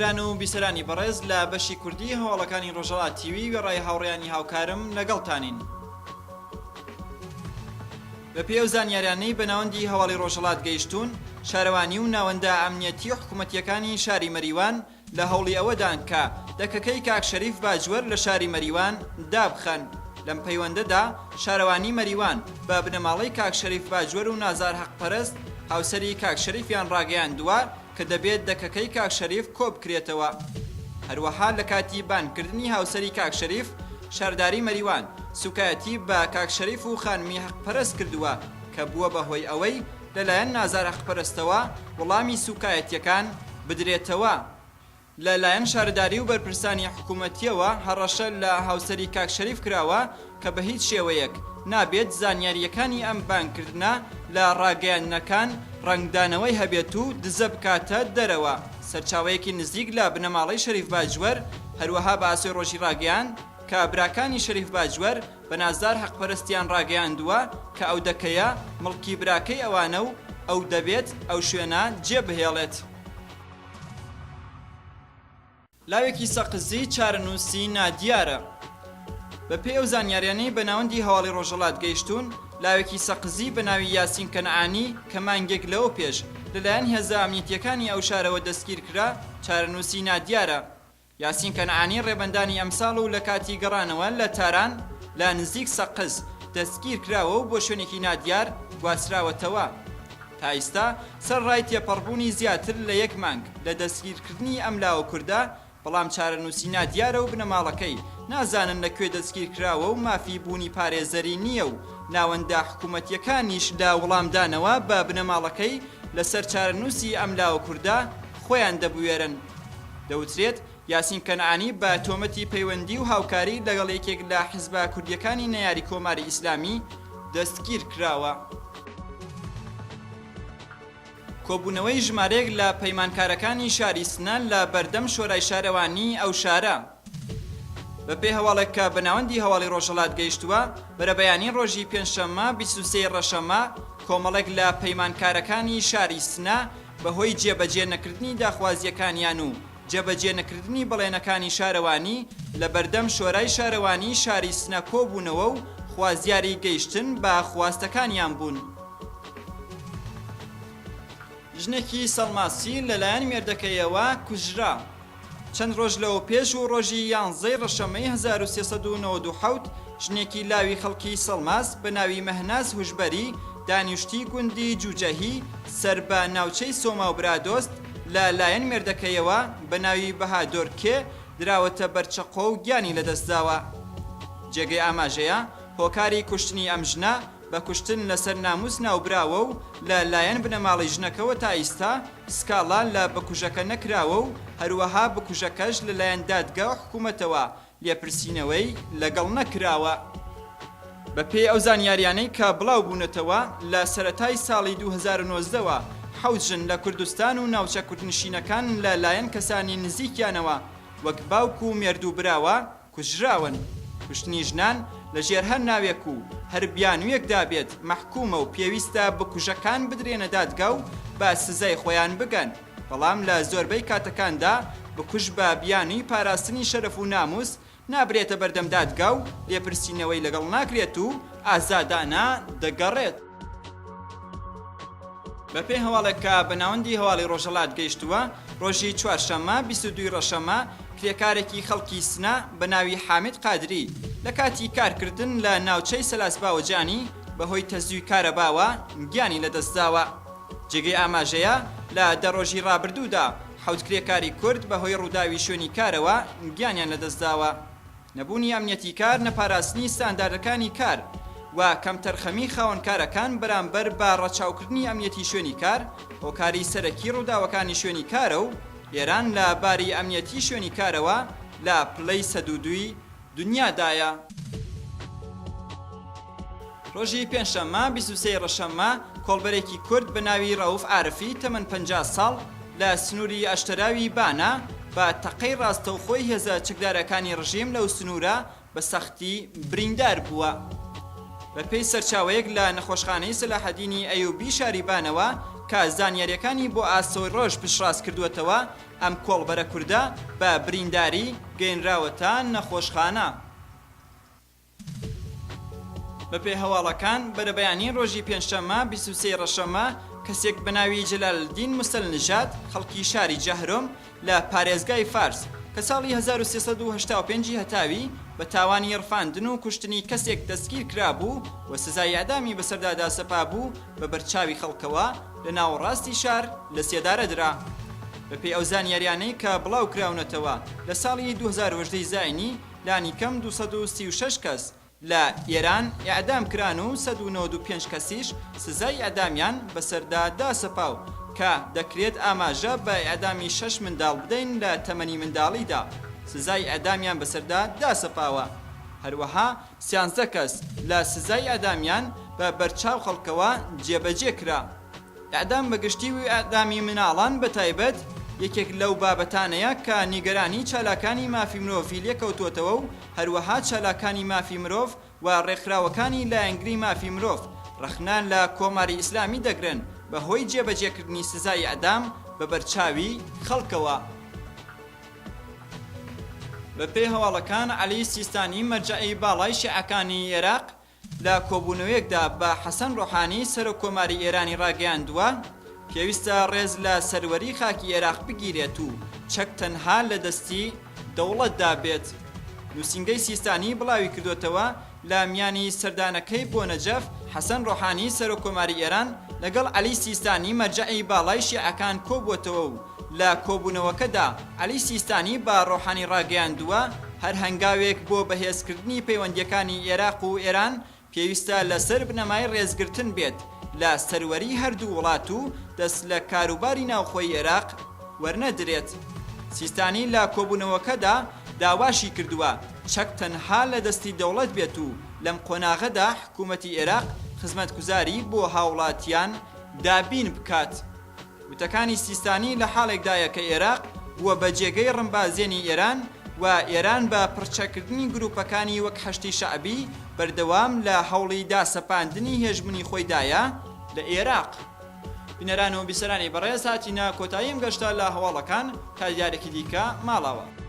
بینەران و بیسەرانی بەڕێز لە بەشی کوردی هەواڵەکانی ڕۆژهەڵات تیوی وێڕای هاوڕێیانی هاوکارم لەگەڵتانین. بەپێی ئەو زانیاریانەی بە ناوەندی هەواڵی ڕۆژهەڵات گەیشتوون، شارەوانی و ناوەندە ئەمنیەتی و حکوومەتییەکانی شاری مەریوان لە هەوڵی ئەوەدان کە دەکەکەی کاک شەریف باجوەر لە شاری مەریوان دابخەن. لەم پەیوەندەدا شارەوانی مەریوان بە بنەماڵەی کاک شەریف باجوەر و نازار هەقپەرست هاوسەری کاک شەریفیان ڕاگەیاندووە کە دەبێت دەکەکەی کاک شەریف کۆبکرێتەوە. هەروەها لە کاتی بانگکردنی هاوسەری کاک شەریف، شارداری مەریوان سوکایەتی بە کاک شەریف و خانمی هەقپەرست کردووە کە بووە بە هۆی ئەوەی لە لایەن نازار هەقپەرستەوە وەڵامی سوکایەتیەکان بدرێتەوە. لە لایەن شارەداری و بەرپرسانی حکوومەتییەوە هەڕەشە لە هاوسەری کاک شەریف کراوە کە بە هیچ شێوەیەک نابێت زانیارییەکانی ئەم بانگکردنە لە ڕاگەیاندنەکان ڕەنگدانەوەی هەبێت و دزە بکاتە دەرەوە. سەرچاوەیەکی نزیک لە بنەماڵەی شەریف باجوەر هەروەها بە ئاسۆی ڕۆژی ڕاگەیاند کە براکانی شەریف باجوەر بە نازدار هەقپەرستیان ڕاگەیاندووە کە ئەو دەکەیە مڵکی براکەی ئەوانە و ئەو دەبێت ئەو شوێنە جێبهێڵێت. لاوێکی سەقزی چارەنووسی نادیارە. بە پێی ئەو زانیاریانەی بە ناوەندی هەواڵی ڕۆژهەڵات گەیشتوون، لاوێکی سەقزی بە ناوی یاسین کەنعانی کە مانگێک لەوە پێش لە لایەن هێزە ئەمنیەتییەکانی ئەو شارەوە دەستگیر کرا، چارەنووسی نادیارە. یاسین کەنعانی ڕێبەندانی ئەمساڵ و لە کاتی گەڕانەوە لە تاران لە نزیک سەقز دەستگیر کراوە و بۆ شوێنێکی نادیار گواستراوەتەوە. تا ئیستا سەرەڕای تێپەڕبوونی زیاتر لە یەک مانگ لە دەستگیرکردنی ئەم لاوە کوردە، بەڵام چارەنووسی نادیارە و بنەماڵەکەی نازانن لە کوێ دەستگیرکراوە و مافی بوونی پارێزەری نییە و ناوەندە حکوومەتییەکانیش لە وڵامدانەوە بە بنەماڵەکەی لەسەر چارەنووسی ئەم لاوە کوردە خۆیان دەبوێرن. دەوترێت، یاسین کەنعانی بە تۆمەتی پەیوەندی و هاوکاری لەگەڵ یەکێک لە حزبە کوردییەکانی نەیاری کۆماری ئیسلامی دەستگیر کراوە. کۆبوونەوەی ژمارەیەک لە پەیمانکارەکانی شاری سنە لە بەردەم شۆرای شارەوانیی ئەو شارە. بەپێی هەواڵێک کە بە ناوەندی هەواڵی ڕۆژهەڵات گەیشتووە، بەرەبەیانی ڕۆژی پێنجشەممە 23 ی ڕەشەمە کۆمەڵێک لە پەیمانکارەکانی شاری سنە بە هۆی جێبەجێ نەکردنی داخوازییەکانیان و جێبەجێ نەکردنی بەڵێنەکانی شارەوانی لە بەردەم شۆرای شارەوانیی شاری سنە کۆبوونەوە و خوازیاری گەیشتن بە خواستەکانیان بوون. ژنێکی سەڵماسی لەلایەن مێردەکەیەوە کوژرا. چەند ڕۆژ لەوەپێش و ڕۆژی یانزەی ڕەشەمەی 1397 ژنێکی لاوی خەڵکی سەڵماس بە ناوی مەهناز هوشبەری دانیشتوی گوندی جوجەهی سەر بە ناوچەی سۆما و برادۆست لە لایەن مێردەکەیەوە بە ناوی بەهادۆر کێ دراوەتە بەر چەقۆ و گیانی لەدەستداوە. جێگەی ئاماژەیە هۆکاری کوشتنی ئەم ژنە بە کوشتن لەسەر ناموس ناوبراوە و لە لایەن بنەماڵەی ژنەکەوە تا ئیستا سکاڵا لە بکوژەکە نەکراوە و هەروەها بکوژەکەش لە لایەن دادگا و حکوومەتەوە لێپرسینەوەی لەگەڵ نەکراوە. بە پێی ئەو زانیاریانەی کە بڵاو بوونەتەوە، لە سەرەتای ساڵی 2019 وە حەوت ژن لە کوردستان و ناوچە کوردنشینەکان لە لایەن کەسانی نزیکیانەوە وەک باوک و مێرد و براوە کوژراون. کوشتنی ژنان لە ژێر هەر ناوێک و هەر بیانوویەکدا بێت مەحکومە و پێویستە بکوژەکان بدرێنە دادگا و بە سزای خۆیان بگەن، بەڵام لە زۆربەی کاتەکاندا بکوژ بە بیانووی پاراستنی شەرەف و ناموس نابرێتە بەردەم دادگا و لێپرسینەوەی لەگەڵ ناکرێت و ئازادانە دەگەڕێت. بەپێی هەواڵێک کە بە ناوەندی هەواڵی ڕۆژهەڵات گەیشتووە، ڕۆژی چوارشەممە 22 ی ڕەشەمە کرێکارێکی خەڵکی سنە بە ناوی حامد قادری لە کاتی کارکردن لە ناوچەی سەلاس باوەجانی بە هۆی تەزووی کارەباوە گیانی لەدەستداوە. جێگەی ئاماژەیە لە دە ڕۆژی ڕابردوودا حەوت کرێکاری کورد بە هۆی ڕووداوی شوێنی کارەوە گیانیان لەدەستداوە. نەبوونی ئەمنیەتی کار، نەپاراستنی ستانداردەکانی کار و کەمتەرخەمی خاوەنکارەکان بەرامبەر بە ڕەچاوکردنی ئەمنیەتی شوێنی کار، هۆکاری سەرەکی ڕووداوەکانی شوێنی کارە و ئێران لە باری ئەمنیەتی شوێنی کارەوە لە پلەی 102 ی دنیادایە. ڕۆژی پێنجشەممە 23 ی ڕەشەممە کۆڵبەرێکی کورد بە ناوی ڕەئوف عارفی تەمەن 50 ساڵ لە سنووری ئەشتەراوی بانە بە تەقەی ڕاستەوخۆی هێزە چەکدارەکانی ڕژیم لەو سنوورە بە سەختی بریندار بووە. بە پێی سەرچاوەیەک لە نەخۆشخانەی سەلاحەدینی ئەیوبی شاری بانەوە. کە زانیارییەکانی بۆ ئاسۆی ڕۆژ پشتڕاست کردووەتەوە، ئەم کۆڵبەرە کوردە بە برینداری گەیەنراوەتە نەخۆشخانە. بەپێی هەواڵەکان، بەرەبەیانی ڕۆژی پێنجشەممە 23 ڕەشەممە، کەسێک بە ناوی جەلالدین موسەلنژاد خەڵکی شاری جەهرۆم لە پارێزگای فارس کە ساڵی 1385 ی هەتاوی بە تاوانی ڕفاندن و کوشتنی کەسێک دەستگیر کرابوو و سزای ئێعدامی بەسەردا داسەپابوو بە بەرچاوی خەڵکەوە لە ناوەڕاستی شار لە سێدارە درا. بەپێی ئەو زانیاریانەی کە بڵاو کراونەتەوە لە ساڵی 2018 ی زاینی لانیکەم 236 کەس لە ئێران ئێعدام کران و 195 کەسیش سزای ئێعدامیان بەسەردا داسەپا و کە دەکرێت ئاماژە بە ئێعدامی شەش منداڵ بدەین لە تەمەنی منداڵیدا سزای ئێعدامیان بەسەردا داسەپاوە. هەروەها سیانزە کەس لە سزای ئێعدامیان بە بەرچاو خەڵکەوە جێبەجێ کرا. ئێعدام بە گشتی و ئێعدامی مناڵان بە تایبەت یەکێک لەو بابەتانەیە کە نیگەرانی چالاکانی مافی مرۆڤی لێکەوتووەتەوە و هەروەها چالاکانی مافی مرۆڤ و ڕێکخراوەکانی لایەنگری مافی مرۆڤ ڕەخنە لە کۆماری ئیسلامی دەگرن بە هۆی جێبەجێکردنی سزای ئێعدام بە بەرچاوی خەڵکەوە. بەپێی هەواڵەکان عەلی سیستانی مەرجەعی باڵای شیعەکانی ئێراق لە کۆبوونەوەیەکدا بە حەسەن ڕۆحانی سەرۆک کۆماری ئێرانی ڕاگەیاندووە، پێویستە ڕێز لە سەروەری خاکی ئێراق بگیرێت و چەک تەنها لە دەستی دەوڵەتدا بێت. نووسینگەی سیستانی بڵاویکردۆتەوە، لە میانی سەردانەکەی بۆ نەجەف، حەسەن ڕۆحانی سەرۆک کۆماری ئێران لەگەڵ عەلی سیستانی مەرجەعی باڵای شیعەکان کۆبووەتەوە و لە کۆبوونەوەکەدا عەلی سیستانی بە ڕۆحانی ڕاگەیاندووە، هەر هەنگاوێک بۆ بەهێزکردنی پەیوەندییەکانی ئێراق و ئێران پێویستە لەسەر بنەمای ڕێزگرتن بێت لە سەروەری هەردوو وڵات و دەست لە کاروباری ناوخۆی ئێراق وەرنەدرێت. سیستانی لە کۆبوونەوەکەدا داواشی کردووە چەک تەنها لە دەستی دەوڵەت بێت و لەم قۆناغەدا حکوومەتی ئێراق خزمەتگوزاری بۆ هاوڵاتیان دابین بکات. وتەکانی سیستانی لە حاڵێکدایە کە ئێراق بووە بە جێگەی ڕمبازێنی ئێران و ئێران بە پڕچەککردنی گرووپەکانی وەک حەشدی شەعبی بەردەوام لە هەوڵی داسەپاندنی هێژمونی خۆیدایە لە ئێراق. بینەران و بیسەرانی بەڕێز هاتینە کۆتایی ئەم گەشتە لە هەواڵەکان تا دیدارێکی دیکە ماڵاوا.